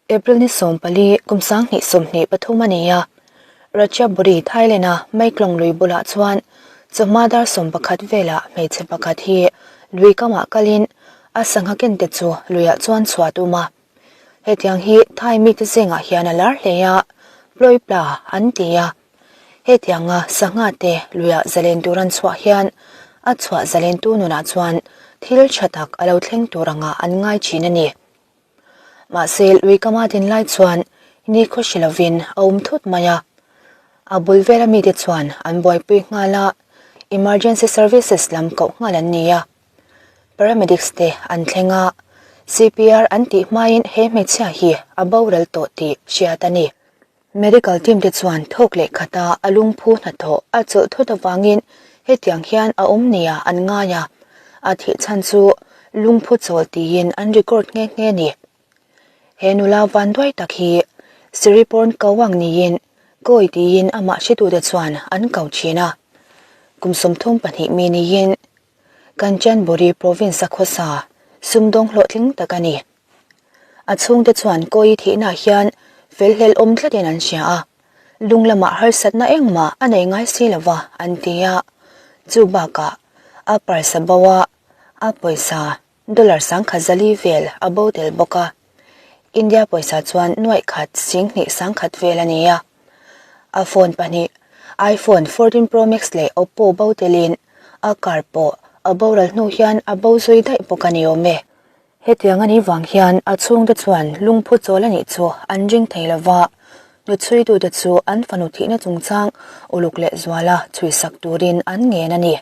April ni 14 kum 2023 a ni a, Ratchaburi, Thailand-a Maeklong lui bulah chuan chawhma dar 11 velah hmeichhe pakhat hi lui kamah kalin a sangha kente chu luiah chuan chhuah tum a. Hetiang hi Thai mite zingah hian a lar hle a, Ploy Pla an ti a. Hetianga sangha te luiah zalen tur an chhuah hian a chhuah zalentu nunah chuan thil tha tak a lo thleng tur anga an ngai thin a ni. Mahse, lui kama din lai chuan ni khaw hre lovin a awm thut mai a. A bul vela mite chuan an buaipui nghal a, emergency services lam koh nghal an ni a. Paramedics te an thleng a, CPR an tih hmain he hmeichhia hi a boral tawh tih hriat a ni. Medical team te chuan thawk leh khata a lungphu hnathawh a chawlh thut avangin hetiang hian a awm nia an ngai a, a thih chhan chu lungphu chawl tiin an record nghe nghe a ni. He nula vanduai tak hi Siriporn Kawang niin Kawi tiin amah hretute chuan an ko thin a, kum 32 mi niin Kanchanburi province a khawsa sumdawng hlawhtling tak a ni. A chhungte chuan Kawi thihnaah hian felhlel awm tlatin an hria a, lung lamah harsatna engmah a nei ngai si lo va an ti a. Chu bakah a purse a bo a, a pawisa dollar sangkhat zali vel a bo tel bawk a. India pawisa chuan nuaih khat 20 sangkhat vel a ni a. A phone pahnih iPhone 14 Pro Max leh Oppo bo telin a car pawh a boral hnu hian a bo zui daih bawk a ni awm e. Hetiang a nih vang hian a chhungte chuan lungphu chawl a nih chu an ring thei lo va, hnuchhuitute chu an fanu thihna chungchang uluk leh zuala chhuisak turin an ngen a ni.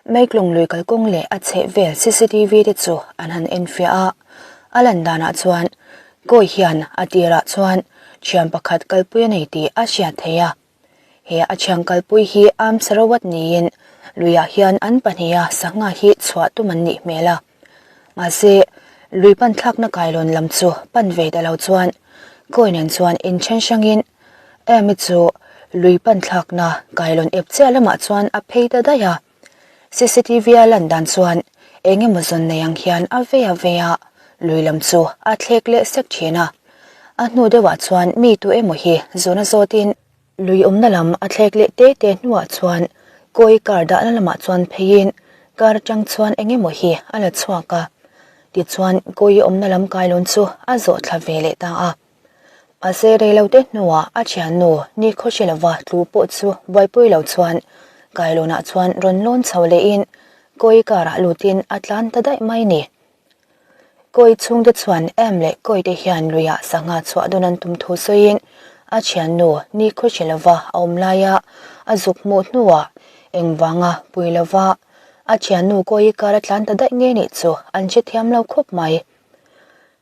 Meiklung lui kalkawng leh a chheh vel cctv te chu an han enfiah a, a lan danah chuan Kawi hian a tirah chuan thian pakhat kalpui a nei tih a hriat theih a. He a thiang kalpui hi Am Sarawat niin luiah hian an pahniha sangha hi chhuah tum an nih hmel a. Mahse, lui pan thlakna kailawn lam chu pan ve ta lo chuan Kawi nen chuan inthen hrangin Amy chu lui pan thlakna kailawn ep chiah lamah chuan a phei ta daih a. CCTV a lan dan chuan eng emaw zawn nei ang hian a vei a vei a, lui lam chu a thlek leh sek thin a. A hnu deuhah chuan mi tu emaw hi zawn a zawtin lui awmna lam a thlek leh te te hnuah chuan kawi car dahna lamah chuan pheiin car atang chuan eng emaw hi a la chhuak a. Tichuan kawi awmna lam kailawn chu a zawh thla ve leh ta a. Mahse reilote hnuah a thiannu ni khawhre lova tlu pawh chu buaipui lo chuan kailawnah chuan rawn lawn chho lehin kawi karah lutin a tlan ta daih mai ni. Kawi chhungte chuan em leh kawite hian luiah sangha chhuah dawn an tum thu sawiin a thiannu ni khawhre lova a awm laia a zuk hmuh hnuah engvanga pui lova a thiannu kawi kar a tlan ta daih nge nih chu an hrethiam lo khawp mai.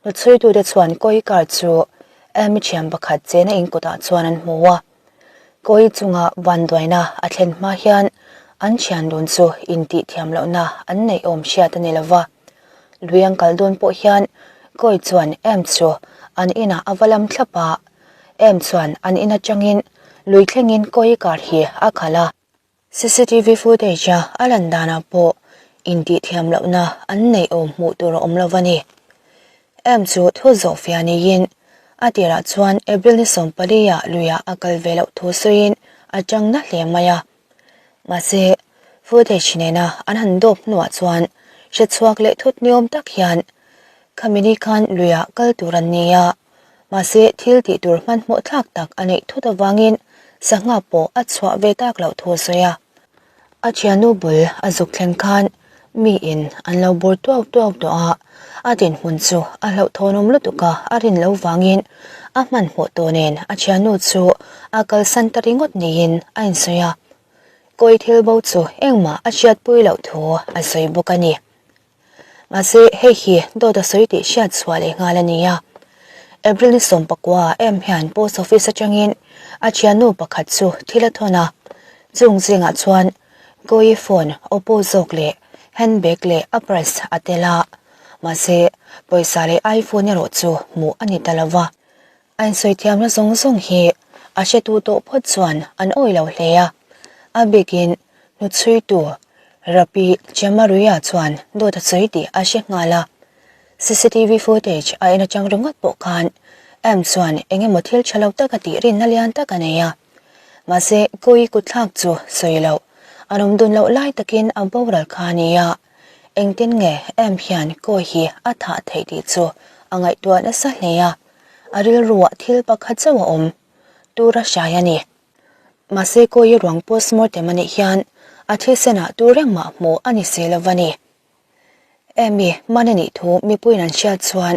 Hnuchhuitute chuan Kawi car chu Amy thian pakhat chena in kawtah chuan an hmu a. Kawi chunga vanduaina a thlen hma hian an thian dun chu intih thiam lohna an neih awm hriat a ni lo va. Lui an kal dawn pawh hian Kawi chuan Amy chu an inah a va lam thlap a. Amy chuan an in atangin lui thlengin Kawi car hi a khalh a. Cctv footage-a a lan danah pawh intihthiam lohna an neih awm hmuh tur a awm lo a ni. Em chu thu zawh fiah niin a tirah chuan April ni 14-ah luiah a kal ve loh thu sawiin a chang na hle mai a. Mahse, footage nena an han dawp hnuah chuan hrechhuak leh thut niawm tak hian khami ni khan luiah kal tur an ni a. Mahse, thil tih tur hmanhmawh thlak tak a neih thut avangin sangha pawh a chhuah ve tak loh thu a sawi a. A thiannu bul a zuk thleng khan miin an lo bur tuau tuau tawh a, a dinhmun chu a hlauhthawnawm lutuk a, a rin lo vangin a hmanhmawh tawh nen a thiannu chu a kalsan ta ringawt niin a insawi a. Kawi thil bo chu engmah a hriatpui loh thu a sawi bawk a ni. Mahse, hei hi dawt a sawi tih hriat chhuah leh nghal a ni a. April ni 19 em hian Post Office atangin a thiannu pakhat chu thil a thawn a. Chung zingah chuan Goyi phone Oppo zawk leh handbag leh a purse a tel a. Mahse, pawisa leh iPhone erawh chu hmuh a ni ta lo va. A insawi thiamna zawng zawng hi a hretu tawh phawt chuan an awih lo hle a, a bikin hnuchhuitu Rapi Chemaruia chuan dawt a sawi tih a hre nghal a. Cctv footage a en atang ringawt pawh khan Em chuan eng emaw thil tha lo tak a tih rinna lian tak a nei a. Mahse, Kawi kutthlak chu sawi loh, an awm dun loh lai takin a boral kha a ni a. Engtin nge Em hian Kawi hi a thah theih tih chu a ngaihtuah nasa hle a. A rilruah thil pakhat chauh a awm tur a hrai a ni. Mahse, Kawi ruang postmortem a nih hian a thisenah tur engmah hmuh a ni si lo va ni. Amy, man a nih thu mipuiin an hriat chuan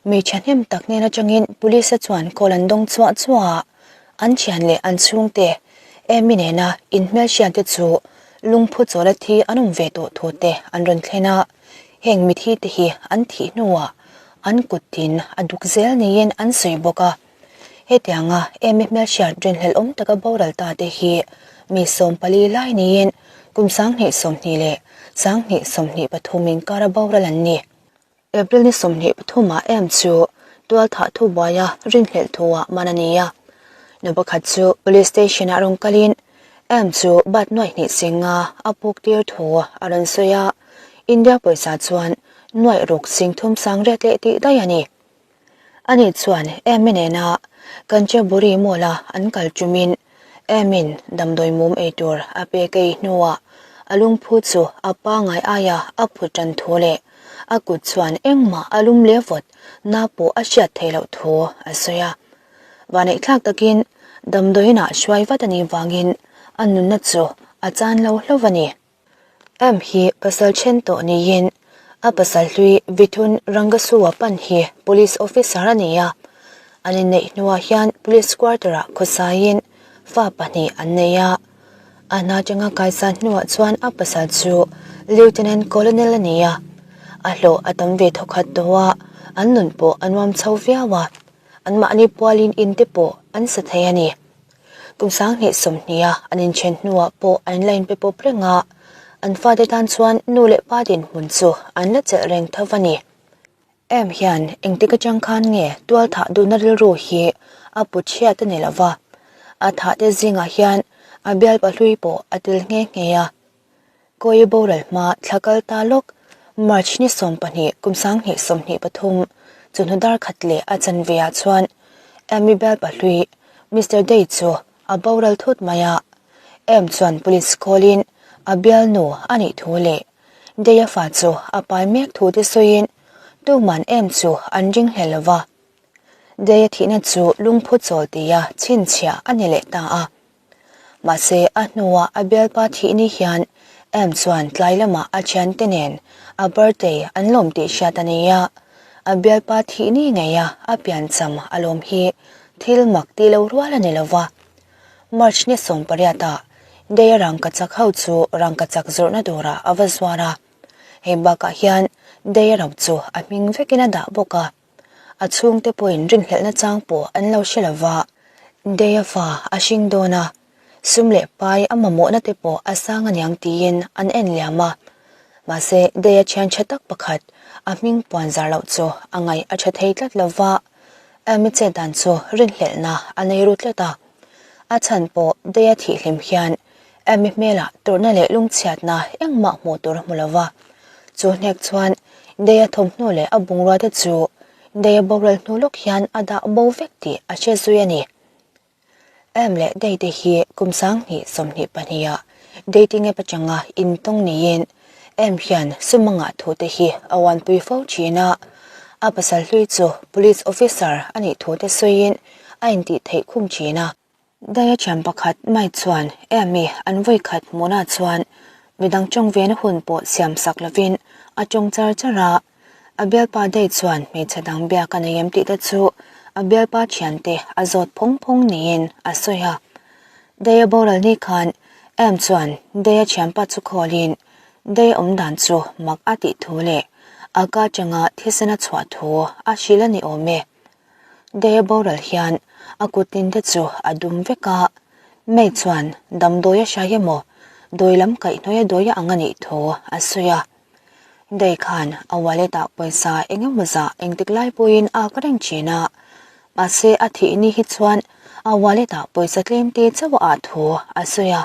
mi thahnem tak hnen atangin police te chuan call an dawng chuah chuah a, an thian leh an chhungte Amy nena inhmelhriat te chu lungphu chawla thi an awm ve tawh thu te an rawn thlen a, heng mithi te hi an thih hnuah an kut tin a duk zel niin an sawi bawk a. Hetianga Amy hmelhriat rinhlelh awm taka boral ta te hi mi 14 lai niin kum 2020 leh 2023 inkara boral an ni. April ni 23 ah Em chu tualthah thubuaia rinhlelh thuah man a ni a. Nu pakhat chu Police Station ah rawn kalin Em chu bat nuaih hnih singa a puk tir thu a rawn sawi a, India pawisa chuan nuaih ruk sing thum sang riat leh tih daih a ni. Ani chuan Amy nena Kanchaburi Mall-a an kal ṭumin Amy-in damdawi mum ei tur a pek ei hnuah a lungphu chu a pangngai aia a phut ṭan thu leh a kut chuan engmah a lum leh vawt na pawh a hriat theih loh thu a sawi a. Vaneihthlak takin damdawiinah hruai vat a nih vangin a nunna chu a chan lo hlauh a ni. Em hi pasal then tawh niin a pasal hlui Vithun Rangasua pan hi police officer a ni a, an inneih hnuah hian police quarter-ah khawsaiin fa pahnih an nei a. A hna atanga kaisan hnuah chuan a pasal chu Lieutenant Colonel a ni a, a hlawh a tam ve thawkhat tawh a, an nun pawh a nuam chho viau a, anmahni pualin in te pawh an sa thei a ni. Kum 2020 a an inchen hnuah pawh an la inpe pawp reng a, an fate tan chuan nu leh pa dinhmun chu an la chelh reng tho a ni. Em hian engtik atang khan nge tual thah duhna rilru hi a put chhiat a ni lo va, a thah te zingah hian a bialpa hlui pawh a tel nghe nghe a. Kawi boral hma thla kal ta lawk March ni 12 kum 2023 chawhnu dar khat leh a chanve ah chuan Amy bialpa hlui Mister Day chu a boral thut mai a. Em chuan police call in a bialnu a nih thu leh Day a fa chu a pai mek thu te sawiin tuman em chu an ring hlel lo va. Day a thihna chu lungphu chawl tia chhinchhiah a ni leh ta a. Mahse, a hnuah a bialpa thih ni hian Em chuan tlai lamah a thiante nen a birthday an lawm tih hriat a nei a, a bialpa thih ni ngeia a piancham a lawm hi thil mak tih lo rual a ni lo va. March ni 18 ah Day-a rangkachak ho chu rangkachak zawrhna dawrah a va zuar a, hei bakah hian Day-a ro chu a hming vekin a dah bawk a. A chhungte pawhin rinhlelhna chang pawh an lo hre lo va, Deia fa a hring dawn a, sum leh pai a mamawhna te pawh a sang aniang tiin an en liam a. Mahse, Deia thian tha tak pakhat a hming puan zar loh chu a ngaih a tha thei tlat lo va, Amy chet dan chu rinhlelhna a nei ru tlat a. A chhan pawh Deia thih hlim hian Amy hmelah tawrhna leh lungchhiatna engmah hmuh tur a hmu lo va. Chu hnek chuan Deia thawmhnaw leh a bungrua te chu Deia boral hnu lawk hian a dah bo vek tih a hre zui a ni. Em leh Dei te hi kum 2022 ah dating app atanga intawng niin Em hian sumanga thu te hi a uanpui fo thin a, a pasal hlui chu police officer a nih thu te sawiin a intih theih khum thin a. Daia thiam pakhat mai chuan Amy an vawi khat hmuhna chuan midang tawng vena hun pawh siam sak lovin a tawng char char a. A bialpa Day chuan hmeichhe dang biak a nei em tih te chu a bialpa thiante a zawt phawng phawng niin a sawi a. Day-a boral ni khan Em chuan Day-a thianpa chu call-in Day awm dan chu mak a tih thu leh a ka atanga thisen a chhuah thu a hrilh a ni awm e. Deia boral hian a kuttin te chu a dum vek a, May chuan damdawi a hrai emaw dawi lam kaihhnawih a dawi a ang a nih thu a sawi a. Dei khan a wallet ah pawisa eng emaw zah engtik lai pawhin a ak reng thin a, mahse a thih ni hi chuan a wallet ah pawisa tlem te chauh a ah thu a sawi a.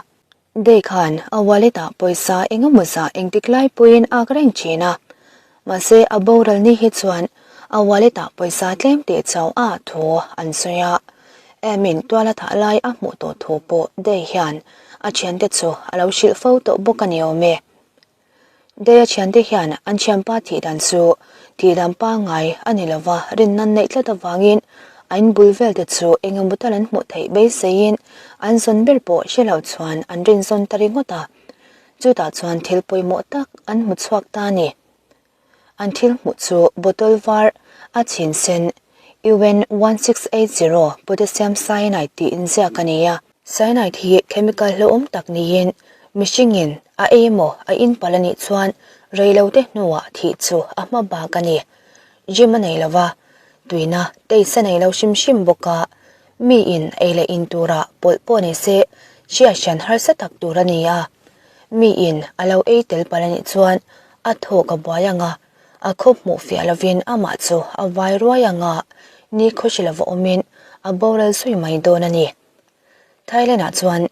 Day khan a wallet ah pawisa eng emaw zah engtik lai pawhin a ak reng thin a, mahse a boral ni hi chuan A wallet ah pawisa tlem teh chauh a thu an sawi a. Em-in tual a thah lai a hmuh tawh thu pawh Day hian a thiante chu a lo hrilh fo tawh bawk a ni awm e. Day-a thiante hian an thianpa thih dan chu thih dan pangngai a ni lova rinna neih tlat avangin a inbul vel te chu eng emaw tal an hmuh theih beiseiin an zawn ber pawh hre lo chuan an rinzawn ta ringawt a. Chutah chuan thil pawimawh tak an hmu chhuak ta a ni. An thil hmuh chu bottle var a chhin sen UN 1680 potassium cyanide tih inziak a ni a. Cyanide hi chemical hlauhawm tak niin mihringin a ei emaw a in palh a nih chuan reilote hnuah thih chu a hma bak a ni. Gym a nei lova, tuina taste a nei lo hrim hrim bawk a, miin ei leh in tura pawlh pawh ni se hriat hran harsa tak tur a ni a. Miin a lo ei tel palh a nih chuan a thawk a buai ang a, a khaw hmuh fiah lovin amah chu a vai ruai ang a, ni khawhri lova awmin a boral zui mai dawn a ni. Thailand-ah chuan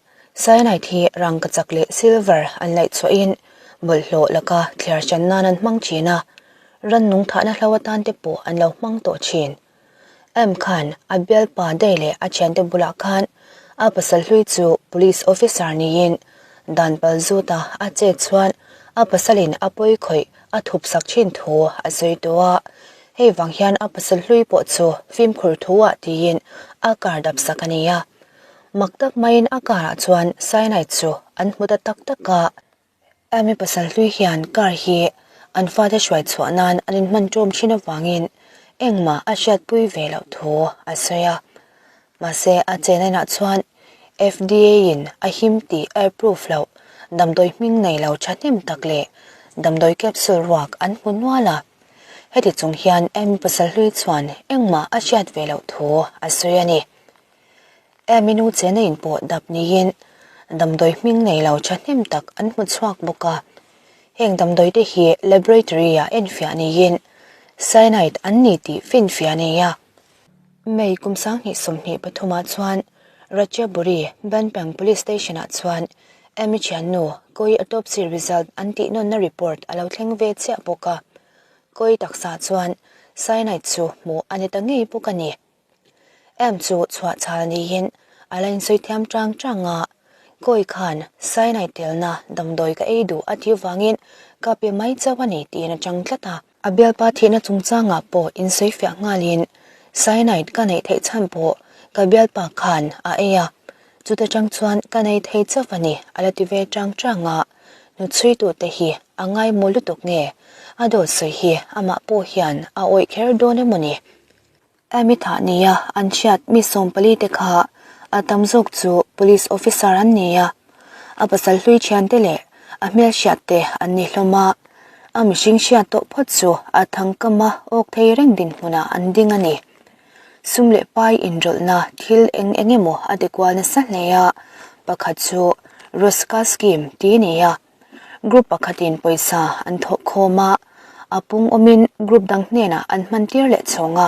cyanide hi rangkachak leh silver an laih chhuahin bawlhhlawh laka thliar hran nan an hmang thin a, rannung thahna hlo atan te pawh an lo hmang tawh thin. Em khan a bialpa Day leh a thiante bulah khan a pasal hlui chu police officer niin dan pal zuta a chet chuan a pasalin a pawi khawih a thup sak thin thu a sawi tawh a, hei vang hian a pasal hlui pawh chu fimkhur thu ah tiin a car dap sak a ni a. Mak tak maiin a car ah chuan cyanide chu an hmu ta tak tak a. Amy pasal hlui hian car hi an fate hruai chhuah nan an inhman ṭawm thin avangin engmah a hriatpui ve loh thu a sawi a. Mahse a chennainah chuan FDA in a him tih a approve loh damdawi hming nei lo thahnem tak leh damdawi capsule ruak an hmu nual a. Heti chung hian Amy pasal hlui chuan engmah a hriat ve loh thu a sawi a ni. Amy nu chena in pawh dap niin damdawi hming nei lo thahnem tak an hmu chhuak bawk a. Heng damdawi te hi laboratory ah enfiah niin cyanide an ni tih finfiah a ni a. May kum 2023 ah chuan Ratchaburi Banpang Police Station ah chuan Amy thiannu Koi autopsy result an tih nawnna report a lo thleng ve chiah bawk a. Koi taksa chuan cyanide chu hmuh a ni ta ngei bawk a ni. Em chu chhuah chhal niin a la insawi thiam chang chang a, Kawi khan cyanide telna damdawi ka ei duh a tih vangin ka pe mai chauh a ni tiin a chang tlat a. A bialpa thihna chungchangah pawh insawi fiah nghalin cyanide ka neih theih chhan pawh ka bialpa khan a ei a, chuta chang chuan ka nei thei chauh a ni a la ti ve chang chang a, hnuchhuitute hi a ngaimawh lutuk nge a dawt sawi hi amah pawh hian a awih kher dawn emaw ni? Amy thah nia an hriat mi 14 te kha a tam zawk chu police officer an ni a, a pasal hlui thiante leh a hmelhriat te an ni hlawm a, a mihring hriat tawh phawt chu a thangkam a awk thei reng dinhmunah an ding a ni. Sum leh pai inrawlhna thil eng eng emaw a ti kual nasa hle a, pakhat chu Roska scheme tih a ni a. Group pakhatin pawisa an thawh khawm a, a pung awmin group dang hnenah an hman tir leh chhawng a.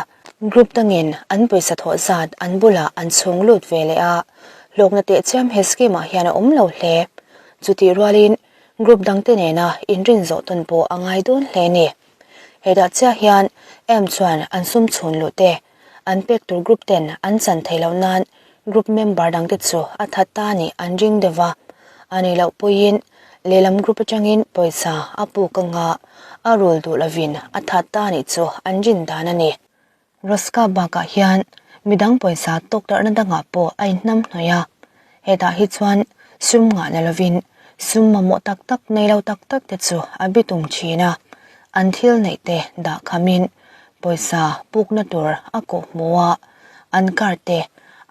Group dangin an pawisa thawh zat an bulah an chhung lut ve leh a, hlawkna tehchiam he scheme ah hian a awm lo hle. Chutih rualin group dangte nena inrin zawh tawn pawh a ngai dawn hle ni. Hetah chiah hian em chuan an sum chhun luh te an pek tur group ten an chan theih loh nan group member dangte chu a that ta nih an ring deuh va, a nih loh pawhin lehlam group atangin pawisa a puk anga a rul duh lovin a that ta nih chu an rin dan a ni. Roska bakah hian midang pawisa tawktarhna dangah pawh a inhnam hnawih a, hetah hi chuan sum ngah na lovin sum mamawh tak tak nei lo tak tak te chu a bitum thin a, an thil neih te dah khamin pawisa pukna tur a kawh hmu a, an car te,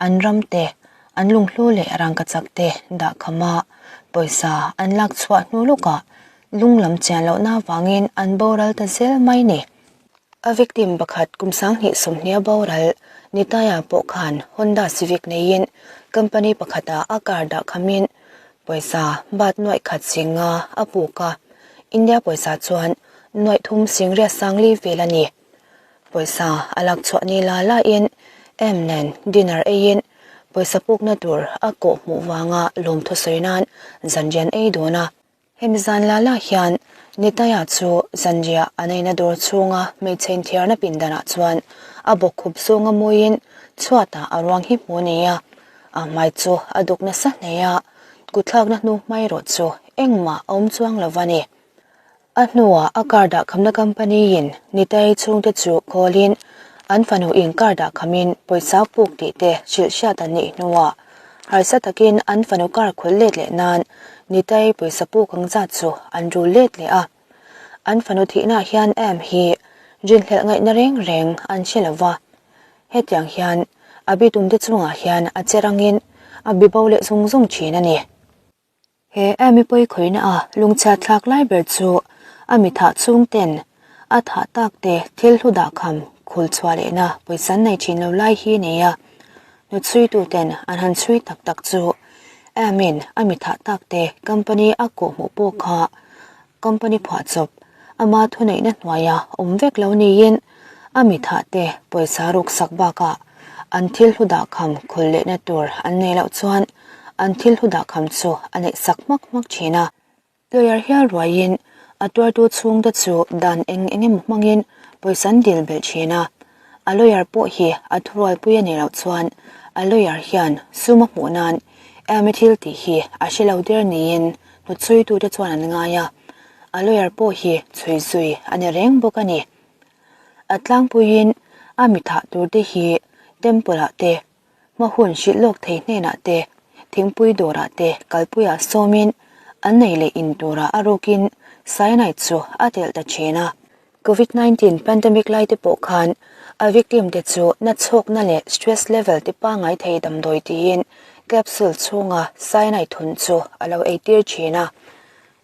an ram te, an lunghlu leh rangkachak te dah kham a, pawisa an lak chhuah hnu lawkah lung lam chian lohna avangin an boral ta zel mai ni. A victim pakhat kum 2020 a boral Nitaya pawh khan Honda Civic neiin company pakhatah a car dah khamin pawisa baht nuaih khat singa a puk a, India pawisa chuan nuaih thum singriat sangli vel a ni. Pawisa a lak chhuah ni la lain em nen dinner eiin pawisa pukna tur a kawh hmuh vanga lawmthu sawi nan zanrian ei dawn a. Hemi zan la la hian Nitaya chu zanriah an eina dawr chhunga hmeichhe inthiarna pindanah chuan a bawkkhup zawnga mawiin chhuatah a ruang hi hmu a ni a, a hmai chu a duk nasa hle a, kutthlakna hnu hmai erawh chu engmah a awm chuang lo va ni. A hnuah a car dah khamna company in Nitei chhungte chu call-in an fanu in car dah khamin pawisa puk tih te hrilh hriat an nih hnuah harsa takin an fanu car khawlh let leh nan Nitei pawisa puk ang zat chu an rul let leh a. An fanu thihnaah hian em hi rinhlelh ngaihna reng reng an hre lo va. Hetiang hian a bitumte chungah hian a che rangin a bibo leh zung zung thin a ni. He Amy pawi khawihna a lungchhiat thlak lai ber chu a mi thah chhung ten a thah tak te thil hlu dah kham khul chhuah lehna pawisa an nei thin lo lai hi nei a, hnuchhui tu ten an han chhui tak tak chu Amy-in a mi thah tak te company a kawh hmuh pawh kha Company phuahchawp, ama thuneihna hnuaia awm vek lo niin a mi thah te pawisa ruksak bakah an thil hlu dahkham khul lehna tur an nei loh chuan an thil hlu dahkham chu a neihsak hmak hmak thin a. Lawyer hial ruaiin a tuartu chhungte chu dan eng eng emaw hmangin pawisa an dil belh thin a. A lawyer pawh hi a thurualpui a nih loh chuan a lawyer hian sum a hmuh nan Amy thil tih hi a hre lo der niin Hnuchhuitute chuan an ngai a, a lawyer pawh hi chhui zui a ni reng bawk a ni. A tlangpuiin a mi thah turte hi temple ah te, hma hun hrilh lawk thei hnenah te, thingpui dawrah te kalpuiah sawmin an nei leh in turah a rukin cyanide chu a telh ta thin a. Covid 19 pandemic lai te pawh khan a victim te chu na chhawkna leh stress level te pangngai thei damdawi tiin capsule chhunga cyanide thun chu a lo ei tir thin a.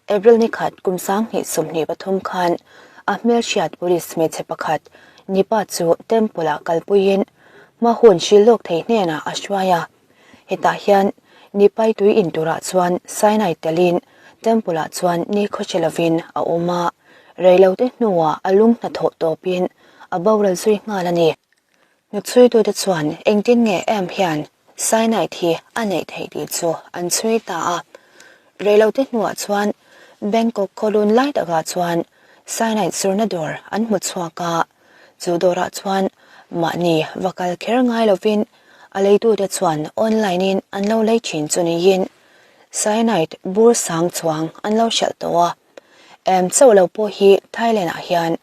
April ni khat kum 2023 khan a hmelhriat police hmeichhe pakhat Nipa chu temple ah kalpuiin hma hun hrilh lawk thei hnenah a hruai a. Hetah hian Nipai tui in turah chuan cyanide telin temple ah chuan ni khawhre lovin a awm a. Reilote hnuah a lung hnathawh tawpin a boral zui nghal a ni. Hnuchhuitute chuan engtin nge em hian cyanide hi a neih theih tih chu an chhui ta a. Reilote hnuah chuan Bangkok khawlun lai takah chuan cyanide zurna dawr an hmu chhuak a, chu dawrah chuan mahni va kal kher ngai lovin a leitute chuan online in an lo lei thin chu niin cyanide bur sang chuang an lo hralh tawh a. Em chauh lo pawh hi Thailand ah hian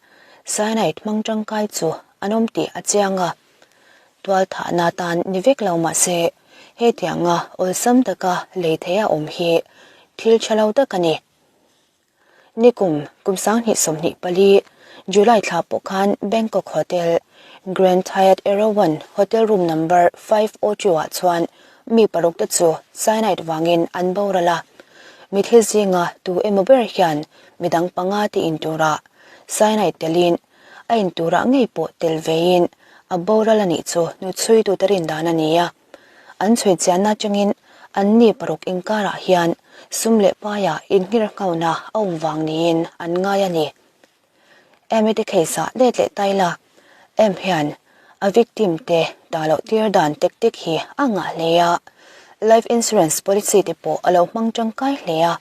cyanide hmang tangkai chu an awm tih a chiang a, tual thahna tan ni vek lo mah se hetianga awlsam taka lei theia awm hi thil tha lo tak a ni. Nikum kum 2024 July thla pawh khan Bangkok Hotel Grand Hyatt Erawan Hotel room number 502 ah chuan Mi paruk te chu cyanide vangin an boral a, mi thil zinga tu emaw ber hian midang panga te in turah cyanide telin a in turah ngei pawh tel vein a boral a nih chu hnuchhuitute rin dan a ni a. An chhui chianna atangin anni paruk inkarah hian sum leh paiah inngirnghauna a awm vang niin an ngai a ni. Emi te case ah let leh tai la, Em hian a victim te ta loh tir dan tactic hi a ngah hle a, life insurance policy te pawh a lo hmang tangkai hle a.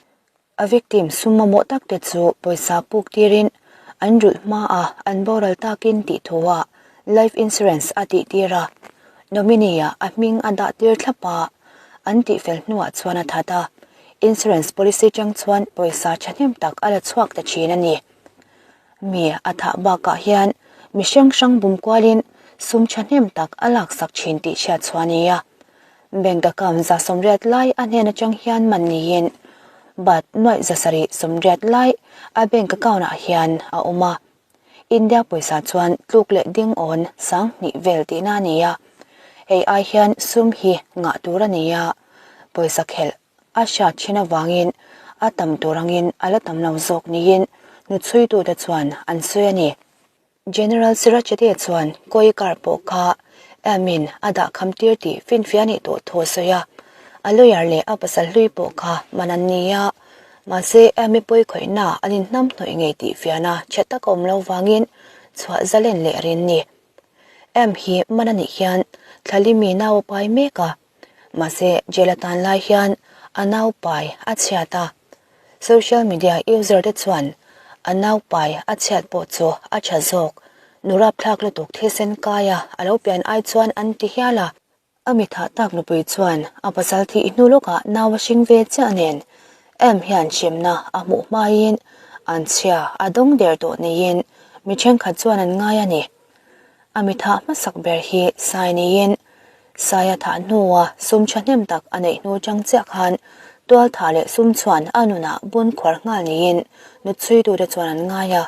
A victim sum mamawh tak te chu pawisa puk tirin an rulh hma a an boral takin tih thu ah life insurance a tih tir a, nominee ah a hming a dah tir thlap a, an tihfel hnuah chuan a that a, insurance policy chang chuan pawisa thahnem tak a la chhuak ta thin a ni. Mi a thah bakah hian mi hrang hrang bum kualin sum thahnem tak a laksak thin tih hriat chhuah a ni a. Bank account 180 lai a hnen atang hian man niin baht nuaih 780 lai a bank account ah hian a awm a. India pawisa chuan tluk leh ding awn 2000 vel tihna a ni a. Hei ai hian sum hi ngah tur a ni a, pawisa khelh a hriat thin avangin a tam tur angin a la tam lo zawk niin hnuchhuitute chuan an sawi a ni. General Sirachete chuan Koi car pawh kha Amin a dah kham tir tih finfiah nih tawh thu a sawi a, a lawyer leh a pasal hlui pawh kha man an ni a, mahse Amy pawi khawihna an inhnam hnawih ngei tih fiahna chhe tak a awm lo vangin chhuah zalen leh rin ni. Am hi man a nih hian Thlalimi nau a pai mek a, Mahse, jail a tan lai hian a nau pai a chhiat a. Social media user te chuan A naupai a chhiat pawh chu a tha zawk. Nu rapthlak lutuk thisen kaia a lo pian ai chuan an ti hial a. A mi thah tak nupui chuan a pasal thih hnu lawkah nau a hring ve chiah nen em hian hremna a hmuh hmaiin an chhia a dawng der tawh niin mi thenkhat chuan an ngai a ni. A mi thah hmasak ber hi Sai niin Saia thah hnua sum thahnem tak a neih hnu chang chiah khan tual thah leh sum chuan a nunah bun khuar nghal niin nutchhuitute chuan an ngai a.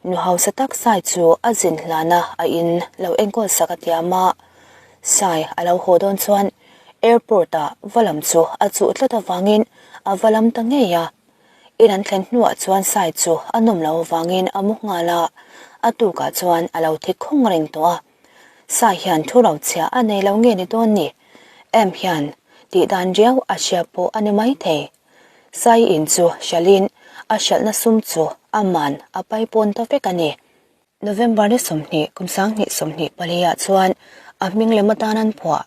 Nu hausa tak Sai chu a zin hlana a in lo enkawl sak a tiam a, Sai a lo haw dawn chuan airport ah va lam chu a chuh tlat avangin a va lam ta ngei a. In an thlen hnuah chuan Sai chu a nawm lo avangin a mu nghal a, a tukah chuan a lo thi khawng reng tawh a. Sai hian thu ro chhia a nei lo nge ni dawn ni? Em hian tih dan riau a hria pawh a ni maithei. Sai in chu hralhin a hralhna sum chu a man a paipawn ta vek a ni. November ni 20 kum 2024 ah chuan a hming lem atan an phuah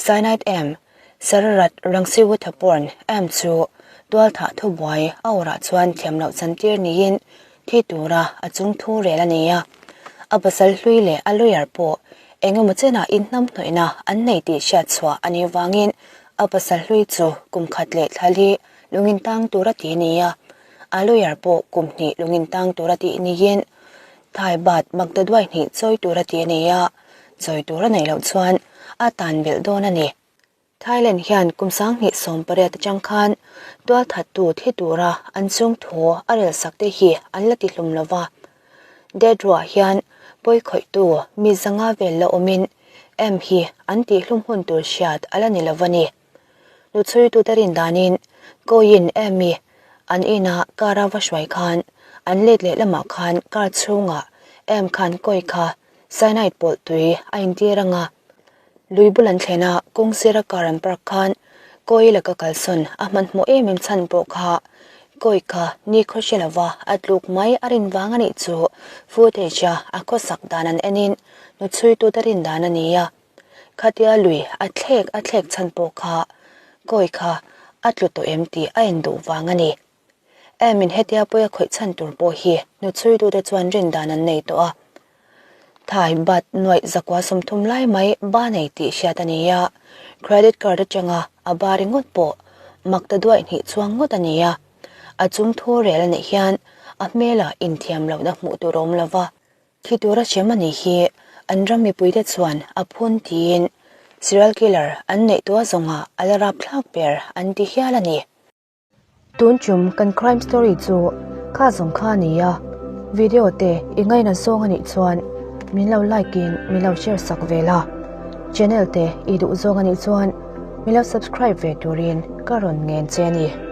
Cyanide em Sararat Rangsiwuthaporn em chu tualthah thubuai a awrah chuan thiam loh chantir niin thi tura a chung thu rel a ni a. A pasal hlui leh a lawyer pawh eng emaw chenah inhnamhnawihna an nei tih hriatchhuah a nih vangin A pasal hlui chu kum khat leh thla li lungin tang tur a ti ni a, a lawyer pawh kum hnih lungin tang tur a tih niin Thai bat Magdaduai hnih chawi tur a ti a ni a, chawi tur a neih loh chuan a tan belh dawn a ni. Thailand hian kum 2018 atang khan tualthattu thi tura an chung thu a relsak te hi an la tihlum lo va, Death row-ah hian pawi khawihtu mi zanga vel la awmin em hi an tihhlum hun tur hriat a la ni lo a ni. Nu chhuitute rin danin Koyin em hi an inah car a va hruai khan an let leh lamah khan car chhungah em khan kawi kha cyanide pawlh tui a intir ang a. Lui bul an thlen a, kawng sira car an park khan Kawi laka kalsawn a hmanhmawh em em chhan pawh kha Kawi kha ni khaw hre lova a tluk mai a rin vang a nih chu footage a a khawsak dan an enin nu chhuitute rin dan a ni a. Khatia lui a thlek a thlek chhan pawh kha Kawi kha a tlu tawh em tih a en duh vang a ni. Em in hetia pawi a khawih chhan tur pawh hi nu chhuitute chuan rin dan an nei tawh a. Thai bat nuaih zakua 30 lai mai ba nei tih hriat a ni a, credit card atanga a ba ringawt pawh mak ta duaih hnih chuang ngawt a ni a. A chung thu rel a nih hian a hmelah inthiam lohna hmuh tur a awm lo va, thi tura hrem a nih hi an ram mipuite chuan a phun tiin serial killer an neih tua zawngah a la rapthlak ber an ti hial a ni. Tun tum kan crime story chu kha zawng kha a ni a, video te i ngaina zawng a nih chuan min lo like in min lo share sak ve la, channel te i duh zawng a nih chuan min lo subscribe ve turin ka rawn ngen che a ni.